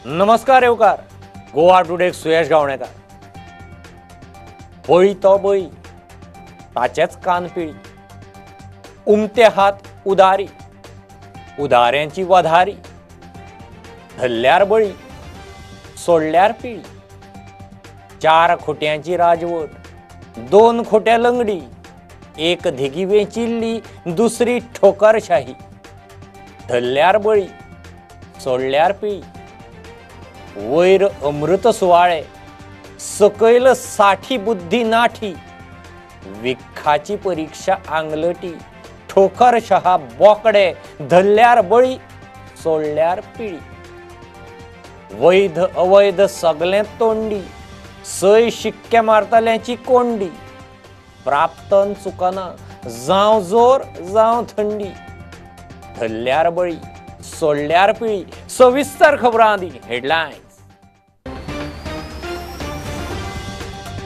नमस्कार येवकार गोवा टुडेक सुयश गावणेकर। बळी तो बळी ताचेच कान पिळी, उमते हात उदारी, उदाऱ्यांची वधारी, धरल्यार बळी सोडल्यार पिळी, चार खोट्यांची राजवट, दोन खोट्या लंगडी, एक धिगी वेंचिल्ली दुसरी ठोकरशाही, धरल्यार बळी सोडल्यार पिळी, वयर अमृत सुवाळे सकयल साठी बुद्धी नाठी, विखाची परीक्षा आंगलटी, ठोकरशहा बोकडे, धरल्यार बळी सोडल्यार पिळी, वैध अवैध सगळें तोंडी, सय शिक्के मारतल्यांची कोंडी, प्राप्तन चुकना जावं जोर जावं थंडी, धरल्यार बळी सोडल्यार पिळी। सविस्तर खबरां आदी हेडलायन्स।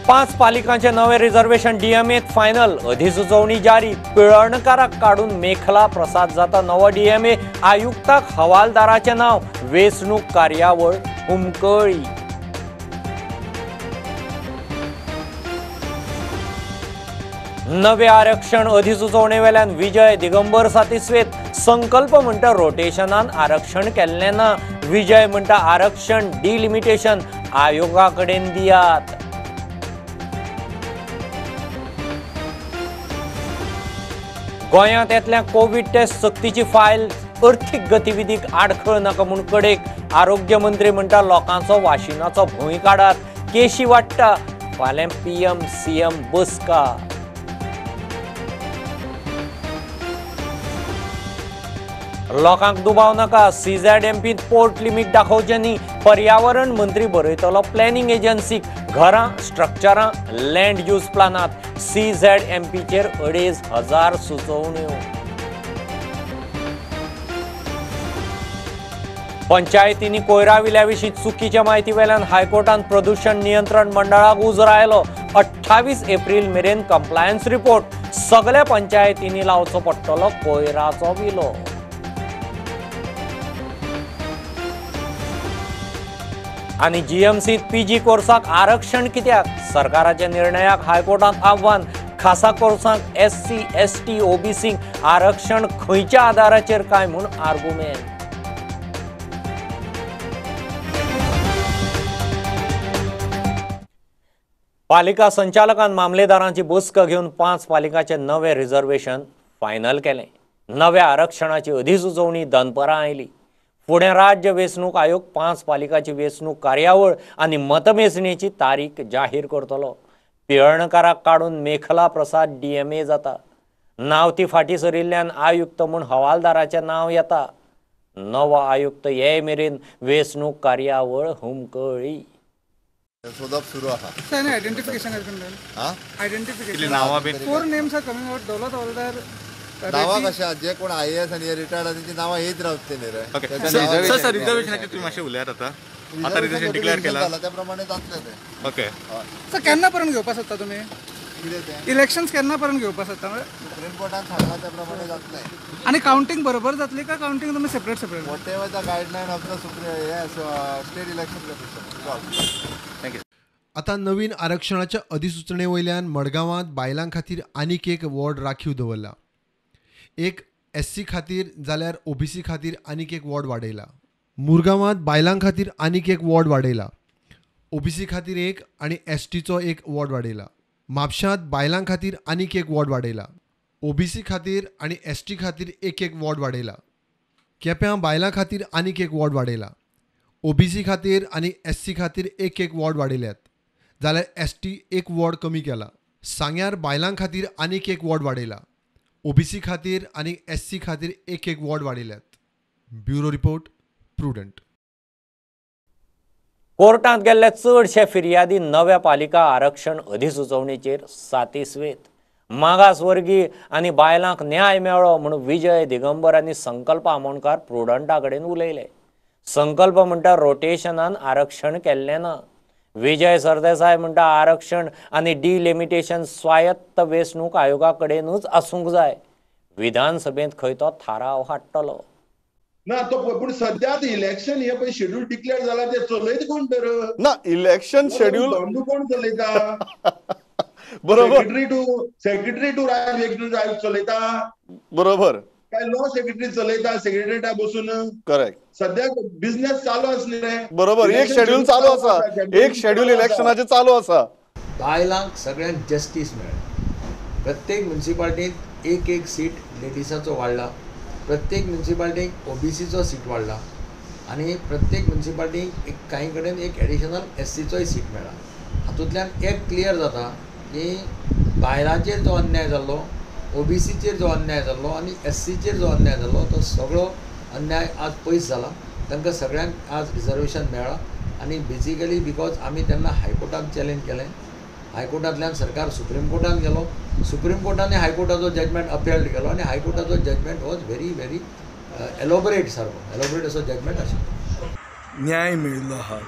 5 पालिकांचे नवे रिझर्वेशन डीएमएत फायनल, अधिसुचोवणी जारी, पिळर्णकाराक काडून मेखला प्रसाद जाता नवो डीएमए, आयुक्ताक हवालदाराचें नांव, वेंचणूक कार्यावळ हुमकळी। नवे आरक्षण अधिसुचोवणे वेल्यान विजय दिगंबर सातिस्वेत, संकल्प म्हणटा रोटेशनान आरक्षण केल्लें ना, विजय म्हणटा आरक्षण डिलिमिटेशन आयोगा कडेन दियात। गोंयांत येतल्या कोवीड टेस्ट सक्तीची फायल अर्थीक गतिविधीक आडखळ नाका म्हूण कडेक, आरोग्य मंत्री म्हणटा लोकांचो वाशिनाचो भंय काडात, केशी वाडटा, फाल्यां पीएम सीएम बसका। लोकांक दुबाव नाका, सीझेडएमपीत पोर्ट लिमीट दाखोवचें न्ही, पर्यावरण मंत्री बरयतलो प्लॅनिंग एजन्सीक, घरां स्ट्रक्चरां लँड यूज प्लानात सीझेडएमपीचेर 2500 सुचोवण्यो। पंचायतींनी कोयरा विल्या विशीं चुकीच्या म्हायती वेल्यान हायकोर्टान प्रदूषण नियंत्रण मंडळाक उजरायलो, 28 एप्रील मेरेन कंप्लायन्स रिपोर्ट, सगळ्या पंचायतींनी लावचो पडटलो कोयराचो विलो। आनी जीएमसीत पीजी कोर्साक आरक्षण कित्याक, सरकाराच्या निर्णयाक हायकोर्टांत आव्हान, खासा कोर्सांक एससी एसटी ओबीसी आरक्षण खंयच्या आधाराचेर काय म्हूण आर्गुमेंट। पालिका संचालकान मामलेदारांची बसका घेवन 5 पालिकांचे नवे रिझर्वेशन फायनल केलें। नव्या आरक्षणाची अधिसुचोवणी दनपरां आयली। फुडें राज्य वेंचणूक आयोग 5 पालिकाची वेंचणूक कार्यावळ आनी मतमेजणेची तारीख जाहीर करतलो। पिळर्णकाराक काडून मेखला प्रसाद डीएमए जाता, नांव ती फाटीं सरिल्ल्यान आयुक्त म्हूण हवालदाराचें नांव येता। नवो आयुक्त ये मेरेन वेंचणूक कार्यावळ हुमकळी। सोदप सुरू आसा। Identification 4 names are coming out, Daulat Havaldar, नावां कशें जे कोण आयएएस आनी रिटायर्ड आसा तेंची नावां येत रावतली न्ही रे। सर रिझर्वेशनाचेर तुमी मातशें उलयात आतां, आतां रिझर्वेशन डिक्लेअर केलां त्या प्रमाणे जातलें तें। ओके सर, केन्ना पर्यंत घेवपाक सोदता तुमी इलेक्शन्स, केन्ना पर्यंत घेवपाक सोदता? सुप्रीम कोर्टान सांगलां त्या प्रमाणे जातलें। आनी कावंटींग बरोबर जातली काय कावंटींग तुमी separate separate? Whatever the guideline of the supreme state election commission. Thank you. आतां नवीन आरक्षणाच्या अधिसुचणे वयल्यान मडगांवांत बायलां खातीर आनीक एक वॉर्ड राखीव दवरला, एक एससी खातीर जाल्यार ओबीसी खातीर आनीक एक वॉर्ड वाडयला। मुरगांवांत बायलां खातीर आनीक एक वॉर्ड वाडयला, ओबीसी खातीर एक आनी एसटीचो एक वॉर्ड वाडयला। म्हापशांत बायलां खातीर आनीक एक वॉर्ड वाडयला, ओबीसी खातीर आनी एसटी खातीर एक एक वॉर्ड वाडयला। केप्यां बायलां खातीर आनीक एक वॉर्ड वाडयला, ओबीसी खातीर आनी एससी खातीर एक एक वॉर्ड वाडयल्यात, जाल्यार एसटी एक वॉर्ड कमी केला। सांग्यार बायलां खातीर आनीक एक वॉर्ड वाडयला, ओबीसी खातीर आनी एससी खातीर एक एक वॉर्ड वाडयल्यात। Bureau report, Prudent. कोर्टांत गेल्ले चडशे फिर्यादी नव्या पालिका आरक्षण अधिसुचोवणेचेर सातिस्वेत, मागासवर्गीय आनी बायलांक न्याय मेळ्ळो म्हूण विजय दिगंबर आनी संकल्प आमोणकार प्रुडंटा कडेन उलयले। संकल्प म्हणटा रोटेशनान आरक्षण केल्लें ना, विजय सरदेसाय म्हणटा आरक्षण आनी डिलिमिटेशन स्वायत्त वेंचणूक आयोगा कडेनूच आसूंक जाय, विधानसभेंत खंय तो थाराव हाडटलो। ना तो पूण सद्या इलेक्शन हे पळय शेड्यूल डिक्लेअर जाला ते चलयत कोण तर ना इलेक्शन शेड्यूल कोण चलयता? बरोबर, सेक्रेटरी टू राज चलयता, बरोबर, काय लॉ सेक्रेटरी चलयता, सेक्रेटरीटा बसून. करेक्ट. सद्या बिझनेस चालू आसले रे. बरोबर, एक शेड्यूल चालू आसा, एक शेड्यूल इलेक्शनाचे चालू आसा. बायलांक सगळ्यांक जस्टीस मेळ्ळें. प्रत्येक म्युनिसिपालिटींत एक एक सीट लेडिसाचो वाडला, प्रत्येक म्युनिसिपालिटीक ओबीसीचो सीट वाडला आनी प्रत्येक म्युनिसिपालिटीक एक कांय कडेन एक एडिशनल एससीचोय सीट मेळ्ळा. हातूंतल्यान एक क्लियर जाता की बायलांचेर जो अन्याय जाल्लो, ओबीसीचेर जो अन्याय जाल्लो आनी एससीचेर जो अन्याय जाल्लो तो सगळो अन्याय आज पयस जाला. तांकां सगळ्यांक आज रिजर्वेशन मेळ्ळां आनी बेजिकली because आमी तेन्ना हायकोर्टान चॅलेंज केलें, हायकोर्टांतल्यान सरकार सुप्रीम कोर्टान गेलो, सुप्रीम कोर्टाने हायकोर्टाचो जजमेंट अपहेल्ड केलो आनी हायकोर्टाचो judgement was very very elaborate, सारको एलोबरेट असो जजमेंट आशिल्लो. न्याय मेळिल्लो आहा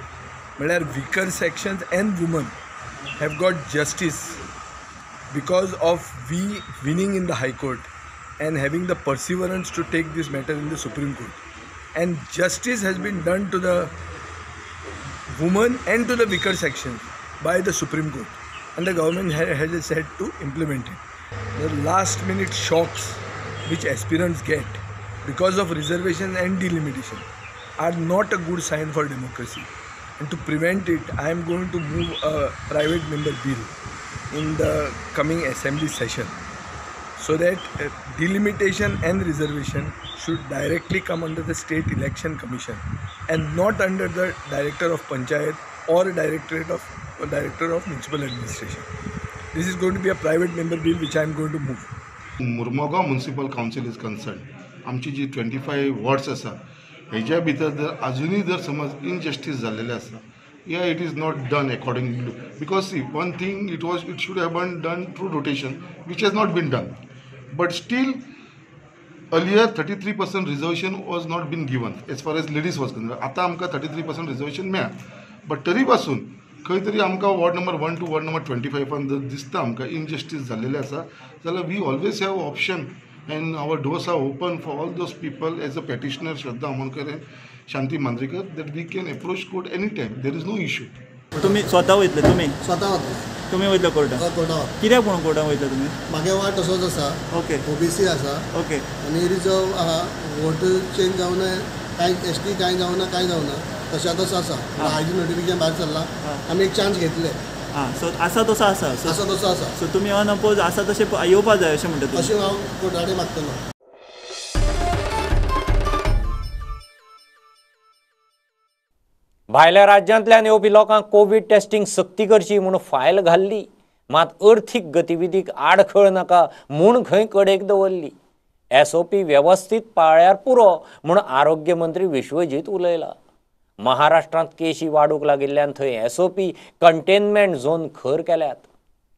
म्हळ्यार weaker sections and woman have got justice because of we winning in the High Court and having the perseverance to take this matter in the Supreme Court. And justice has been done to the woman and to the weaker sections by the Supreme Court, and the government has said to implement it. The last minute shocks which aspirants get because of reservation and delimitation are not a good sign for democracy. And to prevent it, I am going to move a private member bill in the coming assembly session so that delimitation and reservation should directly come under the State Election Commission and not under the Director of Panchayat or Director of Municipal Administration. This is going to be a private member bill which I am going to move. Mormugao Municipal Council is concerned, आमची जी 25 wards आसा हेज्या भितर जर अजुनूय जर समज injustice जाल्लेलें आसा, yeah, it is not done accordingly, because see, one thing, it should have been done through rotation, which has not been done, but still earlier 33% reservation was not been given as far as ladies was concerned. आता आमकां 33% reservation मेळ्ळा, but तरी पासून खंय तरी आमकां ward number 1 to ward number 25 जर दिसता आमकां इनजस्टीस जाल्लेलें आसा जाल्यार we always have option and our doors are open for all those people as a petitioner Shraddha Amonkar and Shanti Mandrekar that we can approach court any time, there is no issue. तुम्ही स्वता वयतले? तुम्ही स्वता वतले. तुम्ही वयतले कोर्टान? कोर्टान. कित्याक म्हणून कोर्टान वयतले तुमी? म्हागे वार्ड तसोच आसा, ओके, ओबीसी आसा, ओके, आनी रिजर्व आहा, वोट चेंज जावना, कांय एस टी कांय जावना, कांय जावना, तशें तसो आसा. आयज नोटिफिकेशन भायर सरला, आमी एक चान्स घेतले. आं, सो आसा तसो आसा, आसा तसो आसा. सो तुमी अनअपोज आसा तशें येवपा जाय अशें म्हणटा? अशें हांव कोर्टा कडेन मागतलो. भायल्या राज्यांतल्यान येवपी लोकांक कोवीड टेस्टिंग सक्ती करची म्हूण फायल घाल्ली, मात अर्थीक गतिविधीक आडखळ नाका म्हूण खंय कडेक दवरली. एसओपी वेवस्थीत पाळ्यार पुरो म्हूण आरोग्य मंत्री विश्वजीत उलयला. महाराष्ट्रांत केशी वाडूंक लागिल्ल्यान थंय एसओपी कंटेनमेंट झोन खर केल्यात.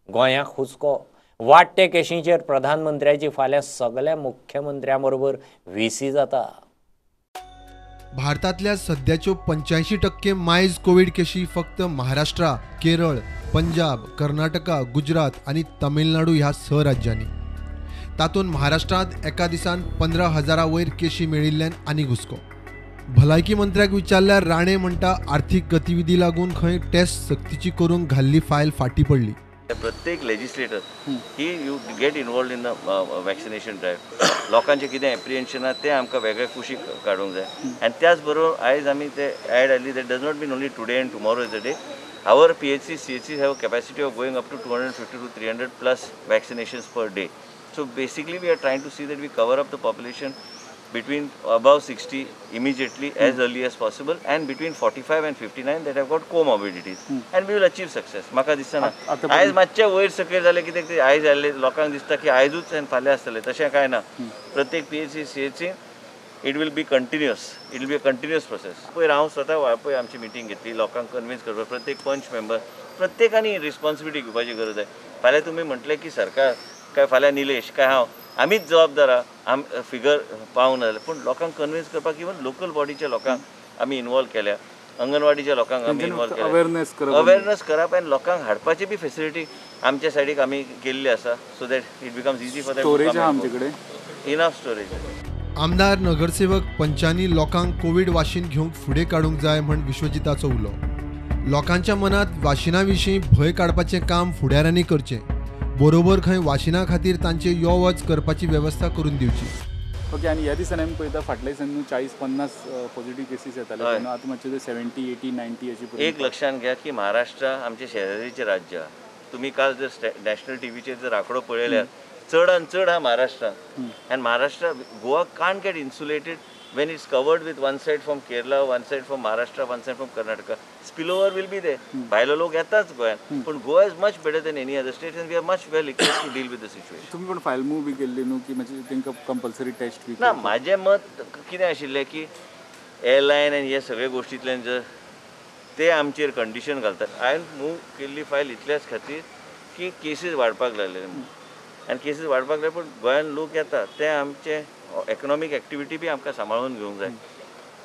गोंयाक हुस्को, वाडटे केशींचेर प्रधानमंत्र्याची फाल्यां सगल्या मुख्यमंत्र्यां बरोबर व्हीसी जाता. भारतांतल्या सद्याच्यो 85% मायज कोवीड केशी फक्त महाराष्ट्र, केरळ, पंजाब, कर्नाटका, गुजरात आनी तमिळनाडू ह्या 6 राज्यांनी. तातूंत महाराष्ट्रांत एका दिसान 15,000 वयर केशी मेळिल्ल्यान आनी हुस्को. भलायकी मंत्र्याक विचारल्यार राणे म्हणटा आर्थीक गतिविधी लागून खंय टेस्ट सक्तीची करूंक घाल्ली फायल फाटी पडली. प्रत्येक legislator he you get involved in the vaccination drive. लोकांचें कितें एप्रिहेन्शन आहा तें आमकां वेगळे कुशीक काडूंक जाय. आनी त्याच बरोबर आयज आमी ते एड आयली that does not mean only today and tomorrow is the day. Our PHC CHC have capacity of going up to 250 to 300 plus vaccinations per day. So basically we are trying to see that we cover up the population between above 60 immediately as early as possible and between 45 and 59 that have got comorbidities and we will achieve success. म्हाका दिसना आयज मातशें वयर सकयल जालें कित्याक ते आयज आयिल्ले लोकांक दिसता की आयजूच आनी फाल्यां आसतलें, तशें कांय ना. प्रत्येक PHC CHC it will be continuous, it will be a continuous process. पयर हांव स्वता वाळपय आमची मिटींग घेतली, लोकांक कन्विन्स करपाक प्रत्येक पंच मेंबर प्रत्येकानी रिस्पॉन्सिबिलिटी घेवपाची गरज आहे. फाल्यां तुमी म्हटलें की सरकार काय फाल्यां निलेश काय हांव आमीच जबाबदार आहा, आम फिगर पावना जाल्यार, पूण लोकांक कन्विन्स करपाक इवन लोकल बॉडीच्या लोकांक आमी इनवॉल्व केल्या, अंगणवाडीच्या लोकांक आमी इनवॉल्व केल्या, अवेरनेस करप आनी लोकांक हाडपाची बी फेसिलिटी आमच्या सायडीक आमी केल्ली आसा, so that it becomes easy for them. Storage आहा आमचे कडेन इनफ स्टोरेज. आमदार, नगरसेवक, पंचांनी लोकांक कोवीड वाशीन घेवंक फुडें काडूंक जाय म्हण विश्वजिताचो उलो. लोकांच्या मनांत वाशिना विशीं भंय काडपाचें काम फुडाऱ्यांनी करचें, बरोबर खंय वाशिना खातीर तांचे यो वच करपाची वेवस्था करून दिवची. ओके, आनी ह्या दिसांनी आमी पळयता फाटल्या दिसांनी 40-50 पॉझिटिव्ह केसीस येताले, आतां मातशे 70, 80, 90 अशी. एक लक्षांत घ्या की महाराष्ट्र आमचे शेजारीचें राज्य. तुमी काल जर नॅशनल टीव्हीचेर जर आंकडो पळयल्यार चडान चड हा महाराष्ट्रांत. आनी Maharashtra, Goa can't get insulated when it's covered with one side from Kerala, one side from Maharashtra, one side from Karnataka. Spillover will be there. भायलो लोक येताच गोंयांत, पूण Goa is much better than any other state and we are much well equipped to deal with the situation. तुमी पण file move बी केल्ली न्हू की म्हणजे तांकां कंपल्सरी टेस्ट बी? ना, म्हाजें मत कितें आशिल्लें की एअरलायन आनी हे सगळे गोश्टींतल्यान जर ते आमचेर कंडिशन घालतात, हांवें मूव केल्ली फायल इतल्याच खातीर की केसीस वाडपाक लागले आनी केसीस वाडपाक लागले, पूण गोंयांत लोक येतात ते आमचे इकॉनॉमीक एक्टिविटी बी आमकां सांबाळून घेवंक जाय.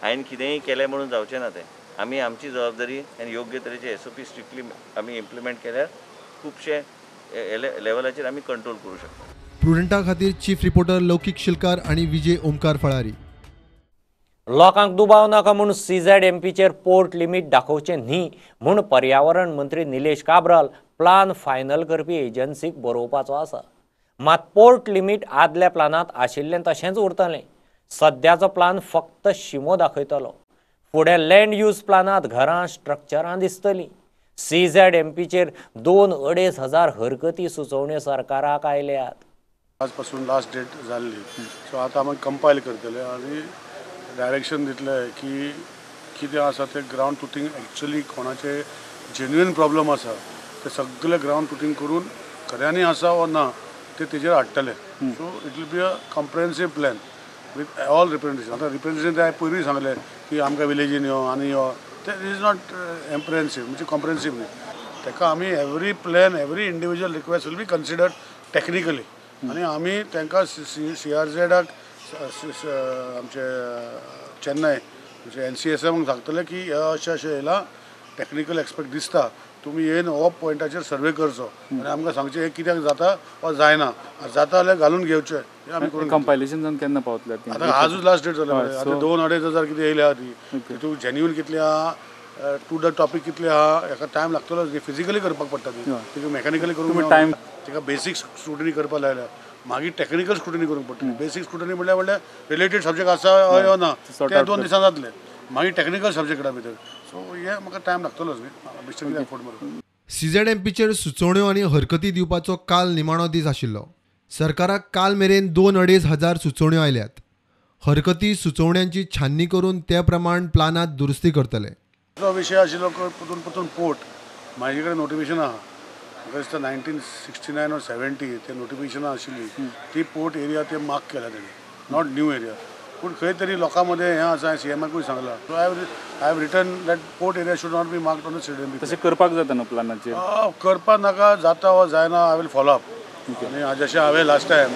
हांवें कितेंय केलें म्हणून जावचें ना तें. आमी आमची जबाबदारी आनी योग्य तरेचे SOP strictly आमी इम्प्लिमेंट केल्यार खुबशे लेवलाचेर आमी कंट्रोल करूं शकता. प्रुडंटा खातीर चीफ रिपोर्टर लौकीक शिलकार आनी विजय ओमकार फळारी. लोकांक दुबाव नाका म्हूण CZMPचेर पोर्ट लिमीट दाखोवचें न्ही म्हूण पर्यावरण मंत्री निलेश काब्राल प्लान फायनल करपी एजन्सीक बरोवपाचो आसा. मात पोर्ट लिमीट आदल्या प्लानांत आशिल्लें तशेंच उरतलें. सद्याचो प्लान फक्त शिमो दाखयतलो. फुडें लँड यूज प्लानांत घरां स्ट्रक्चरां दिसतलीं. CZMPचेर 2-2.5 हजार हरकती सुचोवण्यो सरकाराक आयल्यात. आज पासून लास्ट डेट जाल्ली, सो आतां आमी कंपायल करतले आनी डायरेक्शन दितले की कितें आसा तें ग्रावंड ट्रुथींग एक्चुअली कोणाचे जेन्युइन प्रॉब्लम आसा ते सगळे ग्रावंड ट्रुथींग करून खऱ्यांनी आसा वो ना ते तेजेर हाडटले. So it will be a comprehensive plan with all representation. आतां रिप्रेझेंटेशन ते हांवें पयरूय सांगलें की आमकां विलेजीन यो आनी यो, ते is not एम्प्रेन्सीव, म्हणजे कॉम्प्रेन्सीव न्ही. ताका आमी every plan, every individual request will be considered technically. आनी आमी तांकां CRZाक, आमचे चेन्नय आमचे NCSM सांगतले की हे अशें अशें येयलां, टॅक्निकल एक्सपेक्ट दिसता, तुमी येवन हो पॉयंटाचेर सर्वे करचो आनी आमकां सांगचें हें कित्याक जाता वा जायना, जाता जाल्यार घालून घेवचें. हें आमी करून कंपायलेशन जावन केन्ना पावतले? आतां आजूच लास्ट डेट जाल्या, आतां 2-2.5 हजार कितें येयल्या ती, तितून जेन्युइन कितली आहा, टू the topic कितले आहा, हेका टायम लागतलो. फिजिकली करपाक पडटा ती, तिका मेकॅनिकली करूंक टायम, तिका बेसीक स्क्रुटनी करपाक लायल्या, मागीर टॅक्निकल स्क्रुटनी करूंक पडटली. बेसीक स्क्रुटनी म्हणल्यार रिलेटेड सब्जेक्ट आसा हय ना ते 2 दिसां जातले, मागीर टॅक्निकल सब्जेक्टा भितर. सो हे म्हाका टायम लागतलोच न्ही बेश्टे एफोर्ट मारून. CZMPचेर सुचोवण्यो आनी हरकती दिवपाचो काल निमाणो दीस आशिल्लो. सरकाराक काल मेरेन 2-2.5 हजार सुचोवण्यो आयल्यात. हरकती सुचोवण्यांची छाननी करून ते प्रमाण प्लानांत दुरुस्ती करतले. जो विशय आशिल्लो परतून परतून पोर्ट, म्हाजे कडेन नोटिफिकेशन आहा, म्हाका दिसता 1969 or 70 ते नोटिफिकेशनां आशिल्ली ती पोर्ट एरिया ते मार्क केला तेणी, not new area. पूण खंय तरी लोकां मदें हें आसा, CMाकूय सांगलां. So I have written that port area should not be marked on the CZMP. तशें करपाक जाता न्हू प्लानाचेर? करपाक नाका जाता वा जायना, I will follow up. आनी जशें हांवें लास्ट टायम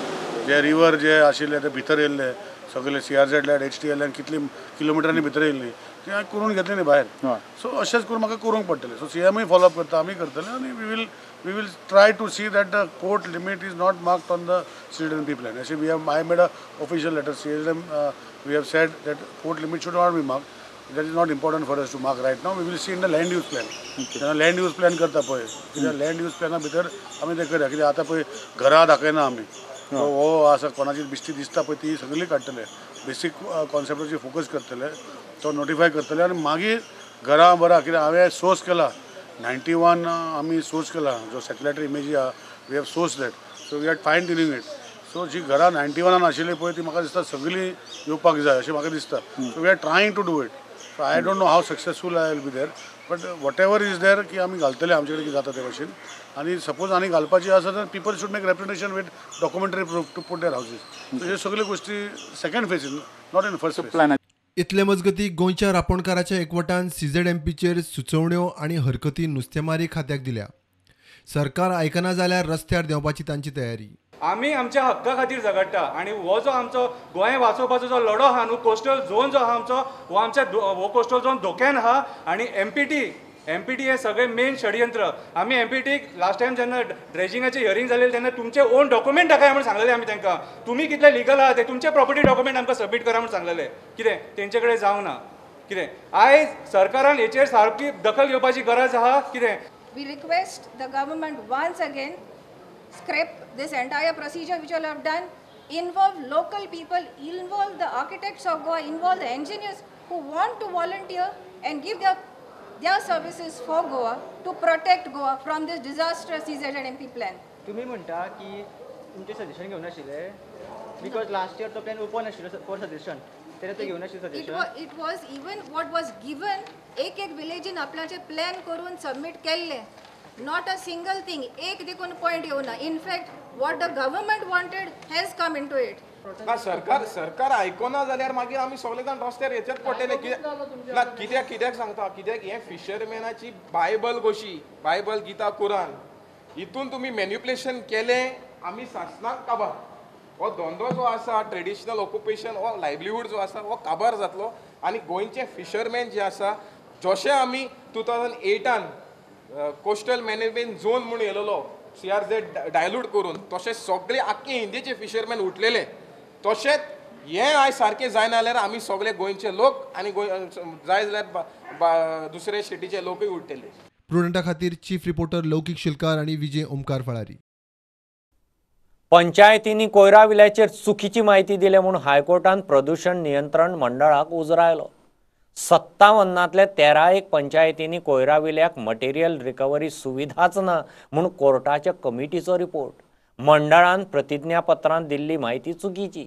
जे रिवर जे आशिल्ले ते भितर येयल्ले सगळे CRZ HTL कितली किलोमिटरांनी भितर येयल्ली ती हांवें करून घेतली न्ही भायर. सो अशेंच करून म्हाका करूंक पडटलें. सो CMूय फॉलो अप करता, आमी करतले आनी we will try to see that the port limit is not marked on the CZMP plan. अशें we have, I made a official letter CSM, we have said that port limit should not be marked. That is not important for us to mark right now. We will see in the land use plan. जेन्ना land use plan करता पळय, कित्याक land use प्लॅना भितर आमी तें करया. कित्याक आतां पळय घरां दाखयना आमी, हो आसा कोणाची बिश्टी दिसता पळय ती सगळी काडटले, बेसीक कॉन्सेप्टाचेर फोकस करतले, तो नोटिफाय करतले आनी मागीर घरां बरां. कित्याक हांवें सोर्स केला 91 आमी सोर्स केला, जो सॅटेलायट इमेजी आहा, we have source that, so we are fine tuning it. So जी घरां 91 आशिल्ली पळय ती म्हाका दिसता सगळीं येवपाक जाय अशें म्हाका दिसता. So we are trying to do it. So I don't know how successful I will be there, but whatever is there की आमी घालतले आमचे कडेन कितें जाता ते भाशेन. आनी सपोज आनी घालपाची आसा तर people should make representation with documentary proof to put their houses. So ह्यो सगळ्यो गोश्टी second फेजीन, not in first phase. इतले मजगती गोंयच्या रापोणकाराच्या एकवटान CZMPचेर सुचोवण्यो आनी हरकती नुस्तेमारी खात्याक दिल्या. सरकार आयकना जाल्यार रस्त्यार देंवपाची तांची तयारी. आमी आमच्या हक्का खातीर झगडटा आनी हो जो आमचो गोंय वाचोवपाचो जो लढो आहा न्हू, कोस्टल झोन जो आहा आमचो, हो आमच्या हो कोस्टल झोन धोक्यान आहा आनी MPT एमपीटी हे सगळें मेन षडयंत्र. आमी एमपीटीक लास्ट टायम जेन्ना ड्रेजिंगाचे हियरींग जालें तेन्ना तुमचे ओन डॉक्युमेंट दाखय म्हणून सांगलेले आमी तांकां, तुमी कितले लिगल आहा ते तुमचे प्रॉपर्टी डॉक्युमेंट आमकां सबमीट करा म्हणून सांगलेले. कितें तेंचे कडेन जावंक ना. कितें आयज सरकारान हेचेर सारकी दखल घेवपाची गरज आहा. कितें We request the government once again scrap this entire procedure which you all have done, involve local people, involve the architects of Goa, involve the engineers who want to volunteer and give their services for Goa to protect Goa from this disastrous CZMP plan. तुम्ही म्हणता की तुमचे suggestion घेऊन आशिल्ले because last year तो plan open आशिल्लो for suggestion, तेन्ना ते घेऊन आशिल्ले suggestion. It was even what was given, एक एक विलेजीन आपल्याचे प्लॅन करून सबमीट केल्ले, not a single thing, एक देखून पॉयंट येवना. In fact what the government wanted has come into it. ना सरकार सरकार आयकना जाल्यार मागीर आमी सगळे जाण रस्त्यार येचेच पडटले. ना कित्याक कित्याक सांगता, कित्याक हें फिशरमॅनाची बायबल कशी, बायबल गीता कुरान हितून तुमी मॅन्युप्युलेशन केलें, आमी सासणाक काबार. हो धंदो जो आसा ट्रेडिशनल ऑक्युपेशन हो लायवलीहूड जो आसा हो काबार जातलो. आनी गोंयचे फिशरमॅन जे आसा, जशें आमी 2008 कोस्टल मॅनेजमेंट झोन म्हूण येयलेलो CRZ dilute करून, तशें सगळे आख्खे इंडियेचे फिशरमॅन उठलेले, तशेंच हें आयज सारकें जायना जाल्यार आमी सगळे गोंयचे लोक आनी जाय जाल्यार दुसरे स्टेटीचे लोकूय उठतले. प्रुडंटा खातीर चीफ रिपोर्टर लौकीक शिलकार आनी विजय ओमकार फळारी. पंचायतींनी कोयरा विल्याचेर चुकीची म्हायती दिल्या म्हूण हायकोर्टान प्रदूषण नियंत्रण मंडळाक उजरायलो. 57 13 पंचायतींनी कोयरा विल्याक मटेरियल रिकव्हरी सुविधाच ना म्हूण कोर्टाच्या कमिटीचो रिपोर्ट. मंडळान प्रतिज्ञापत्रांत दिल्ली म्हायती चुकीची.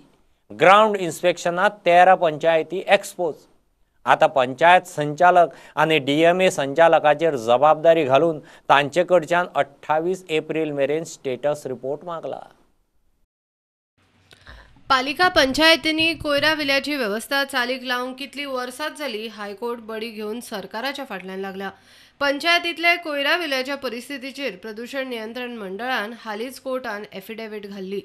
ग्रावंड इन्स्पेक्शनात 13 पंचायती एक्सपोज. आतां पंचायत संचालक आनी DMA संचालकाचेर जबाबदारी घालून तांचे कडच्यान 28 एप्रिल मेरेन स्टेटस रिपोर्ट मागला. पालिका पंचायतींनी कोयरा विल्याची वेवस्था चालीक लावंक कितली वर्सांच जाली हायकोर्ट बडी घेवन सरकाराच्या फाटल्यान लागला. पंचायतींतल्या कोयरा विल्याच्या परिस्थितीचेर प्रदूषण नियंत्रण मंडळान हालींच कोर्टान एफिडेवीट घाल्ली.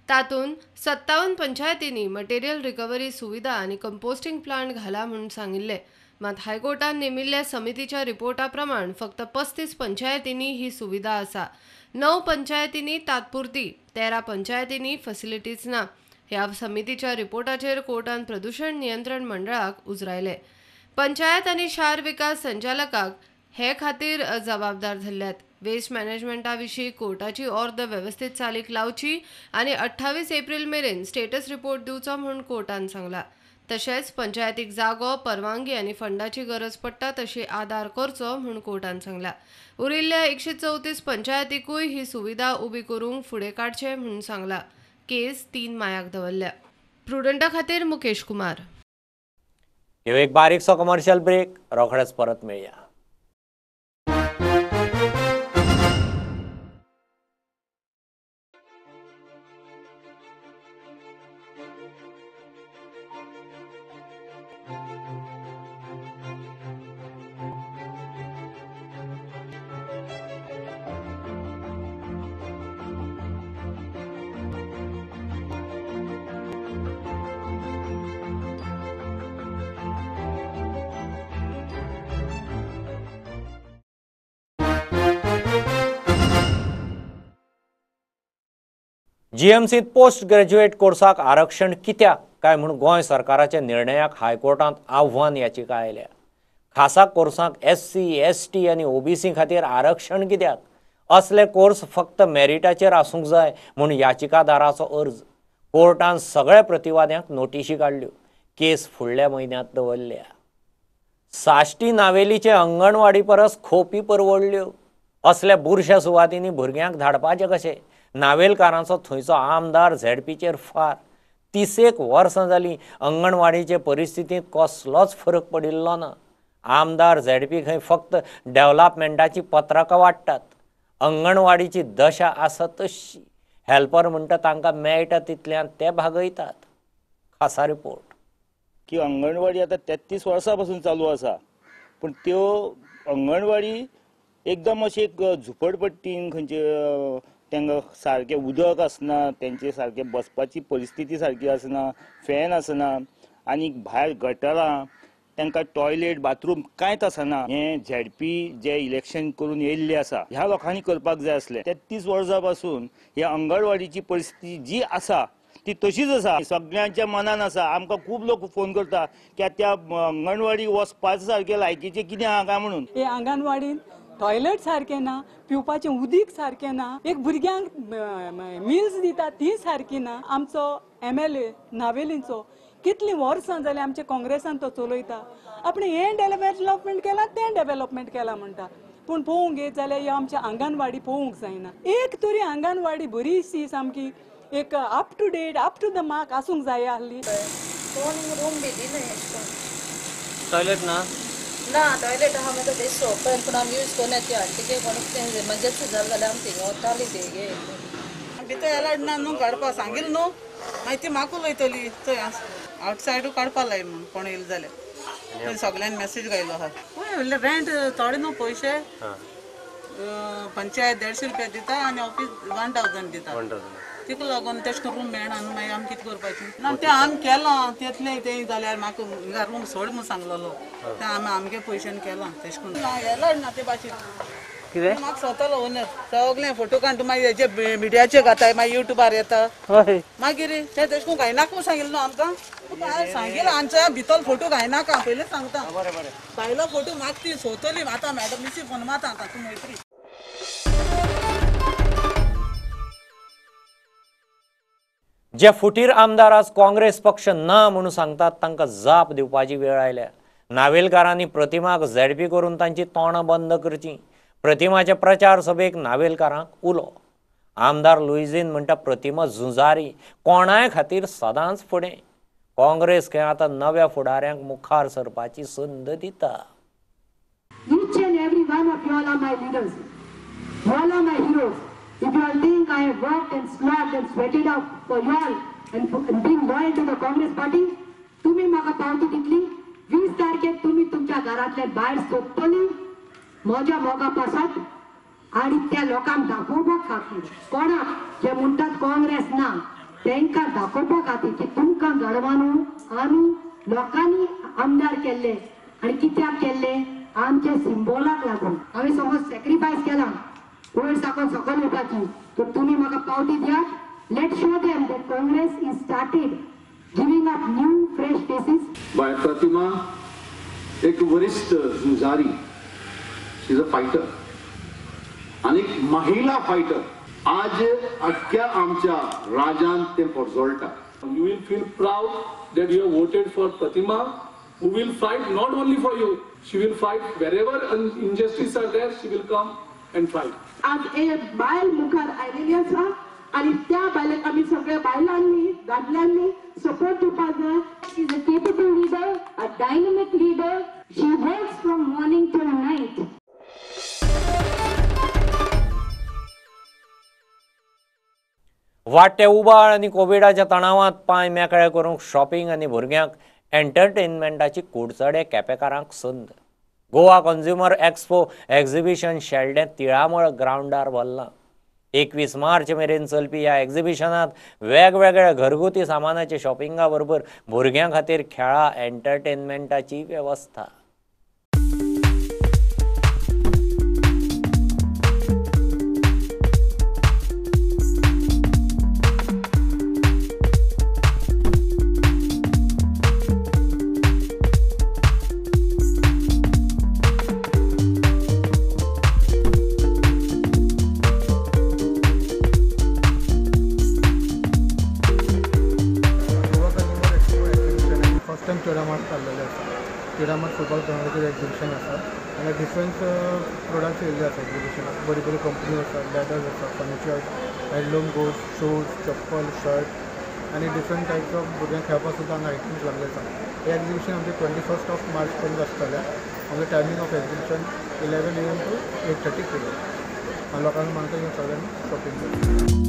तातूंत 57 पंचायतींनी मटेरियल रिकव्हरी सुविधा आनी कंपोस्टिंग प्लांट घाला म्हूण सांगिल्लें. मात हायकोर्टान नेमिल्ल्या समितीच्या रिपोर्टा प्रमाण फक्त 35 पंचायतींनी ही सुविधा आसा. 9 पंचायतींनी तात्पुरती, 13 पंचायतींनी फॅसिलिटीज ना. ह्या समितीच्या रिपोर्टाचेर कोर्टान प्रदूषण नियंत्रण मंडळाक उजरायले. पंचायत आनी शार विकास संचालकाक हे खातीर जबाबदार धरल्यात. वेस्ट मॅनेजमेंटा विशीं कोर्टाची ऑर्द वेवस्थीत चालीक लावची आनी 28 एप्रिल मेरेन स्टेटस रिपोर्ट दिवचो म्हूण कोर्टान सांगला. तशेंच पंचायतीक जागो, परवानगी आनी फंडाची गरज पडटा तशी आदार करचो म्हूण कोर्टान सांगला. उरिल्ल्या 134 पंचायतीकूय ही सुविधा उबी करूंक फुडें काडचें म्हूण सांगला. केस 3 मायाक दवरल्या. प्रुडंटा खातीर मुकेश कुमार. एक बारीकसो कमर्शियल ब्रेक, रोखडेच परत मेळया. जीएमसीत पोस्ट ग्रॅज्युएट कोर्साक आरक्षण कित्याक काय म्हूण गोंय सरकाराच्या निर्णयाक हायकोर्टांत आव्हान याचिका आयल्या. खासा कोर्सांक SC, ST आनी OBC खातीर आरक्षण कित्याक, असले कोर्स फक्त मेरिटाचेर आसूंक जाय म्हूण याचिकादाराचो अर्ज. कोर्टान सगळ्या प्रतिवाद्यांक नोटिशी काडल्यो. केस फुडल्या म्हयन्यांत दवरल्या. साश्टी नावेलीचे अंगणवाडी परस खोपी परवडल्यो. असल्या बुरश्या सुवातींनी भुरग्यांक धाडपाचें कशें? नावेलकारांचो थंयचो आमदार झेडपीचेर फार. 30 वर्सां जालीं अंगणवाडीचे परिस्थितींत कसलोच फरक पडिल्लो ना. आमदार झेडपी खंय फक्त डेव्हलपमेंटाची पत्रकां वाडटात. अंगणवाडीची दशा आसा तशी. हेल्पर म्हणटा तांकां मेळटा तितल्यान ते भागयतात. खासा रिपोर्ट. की अंगणवाडी आतां 33 वर्सां पासून चालू आसा, पूण त्यो अंगणवाडी एकदम अशी एक झुपडपट्टीन खंयचे तांकां सारकें उदक आसना, तेंचे सारकें बसपाची परिस्थिती सारकी आसना, फॅन आसना आनी भायर गटरां तांकां टॉयलेट बाथरूम कांयच आसना. हें झेडपी जे इलेक्शन करून येयल्ले आसा ह्या लोकांनी करपाक जाय आसलें. 33 वर्सां पासून ह्या अंगणवाडीची परिस्थिती जी आसा ती तशीच आसा. सगळ्यांच्या मनान आसा. आमकां खूब लोक फोन करता की त्या अंगणवाडी वचपा सारकें लायकीचें कितें आहा काय म्हणून. हे अंगणवाडीन टॉयलेट सारकें ना, पिवपाचें उदीक सारकें ना, एक भुरग्यांक मिल्स दिता ती सारकी ना. आमचो MLA नावेलींचो कितलीं वर्सां जालीं आमच्या काँग्रेसान तो चलयता. आपणें हें डेव्हलपमेंट केलां तें डेव्हलपमेंट केलां म्हणटा, पूण पळोवंक येत जाल्यार ह्यो आमच्या आंगणवाडी पळोवंक जायना. एक तरी आंगणवाडी बरीशी सामकी एक up to date up to the mark आसूंक जाय आहली. रूम बी दिना, टॉयलेट ना ना, टॉयलेट आहा मागीर ते सोपन, पूण आमी यूज करना ती हाडटी कोणूच एमर्जन्सी जालें जाल्यार आमी थिंगा वताली ते गे. भितर एलाड ना न्हू काडपा सांगिल्लें न्हू, मागीर ती म्हाका उलयतली थंय आवटसायडू काडपा लाय म्हूण कोण येयले जाल्यार. सगळ्यांनी मॅसेज घायलो आहा. हय, रेंट थोडे न्हू पयशे, पंचायत 150 रुपया दिता आनी ऑफीस 1000 दिता. तिका लागून तेश करून रूम मेळना न्हू, मागीर आमी कितें करपाचें ना. तें आमी केलां तितलें तें जाल्यार म्हाका हिंगा रूम सोड म्हूण सांगलेलो, तें आमी आमगे पयशान केलां तेश करून. ना एलाड ना ते भाशेन कितें म्हाका स्वतालो ओनर सगळें फोटो काडून मागीर हेजे मिडियाचेर घाताय, मागीर युट्यूबार येता. मागीर तें तेश करून घायनाका म्हूण सांगिल्लें न्हू आमकां. सांगिल्लें आमच्या भितर फोटो घायनाका पयलीं सांगता. भायलो फोटो म्हाका ती सोदतली आतां मॅडम मिसी फोन मारता आतां तूं मैत्री. जे फुटीर आमदार आज काँग्रेस पक्ष ना म्हणून सांगतात तांकां जाप दिवपाची वेळ आयल्या. नावेलकारांनी प्रतिमाक झेडपी करून तांची तोंडां बंद करची. प्रतिमाच्या प्रचार सभेक नावेलकारांक उलो. आमदार लुईझीन म्हणटा प्रतिमा झुजारी, कोणाय खातीर सदांच फुडें. काँग्रेस खंय आतां नव्या फुडाऱ्यांक मुखार सरपाची संद दिता. Each and every one of you all are my leaders. You all are my heroes. If you all think I have worked and slogged and sweated out for you all and being loyal to the Congress party, तुम्ही म्हाका पावती दितली. 20 तारखेक तुम्ही तुमच्या घरांतल्यान भायर सोदतली म्हज्या मोगा पासत आनी त्या लोकांक दाखोवपा खातीर, कोणाक जे म्हणटात काँग्रेस ना तांकां दाखोवपा खातीर की तुमकां गर्वानू आमी लोकांनी आमदार केल्ले आनी कित्याक केल्ले, आमच्या सिंबोलाक लागून. हांवें समज सॅक्रिफायस केला वयर साकून सकयल येवपाची, तर तुमी म्हाका पावती दियात. Let show them that Congress is started giving up new fresh faces. By Pratima एक वरिष्ठ झुजारी, शी is a fighter आनी महिला फायटर. आज अख्ख्या आमच्या राज्यांत तें पोरजोळटा. You will feel proud that you have voted for Pratima, who will fight not only for you, she will fight wherever injustices are there, she will come and fight. आज एक बायल मुखार आयलेली आसा आनी त्या बायलेक आमी सगळ्या बायलांनी दादल्यांनी सपोर्ट दिवपाक जाय. She is a capable leader, a dynamic leader. She works from morning till night. वाडटे उबाळ आनी कोविडाच्या तणावांत पांय मेकळे करूंक शॉपिंग आनी भुरग्यांक एंटरटेनमेंटाची कुडचडे केपेकारांक संद. Goa consumer expo exhibition Sheldem Tilamol ग्रावंडार भरलां. 21 मार्च मेरेन चलपी ह्या एक्झिबिशनांत वेगवेगळ्या घरगुती सामानाचे शॉपिंगा बरोबर भुरग्यां खातीर खेळां एंटरटेनमेंटाची वेवस्था. तिडामार फुटबॉल ग्रावंडाचेर एक्झिबिशन आसा आनी डिफरंट प्रोडक्ट्स येयल्ले आसा एक्झिबिशनाक. बरी बरी कंपनी आसा, लॅदर्स आसा, फर्निचर, हँडलूम गुड्स, शूज, चप्पल, शर्ट आनी डिफरंट टायप्स ऑफ भुरग्यांक खेळपाक सुद्दां हांगा आयटम्स लागले आसा. हें एक्झिबिशन आमचें 21 मार्च पर्यंत आसतलें. आमचें timing of exhibition 11 AM to 8:30 PM. हांव लोकांक मागता येवन सगळ्यांनी शॉपिंग करचें.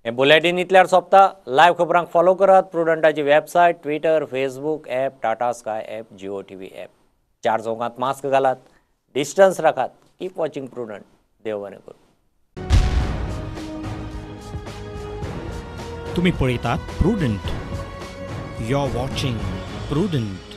हे बुलेटीन इतल्यार सोंपता. लायव्ह खबरांक फॉलो करात प्रुडंटाची website, Twitter, Facebook app, Tata Sky app, Jio TV app. चार चौकांत मास्क घालात, डिस्टन्स राखात, कीप वॉचिंग प्रुडंट. देव बरें करूं. तुम्ही पळयतात Prudent. You are watching Prudent.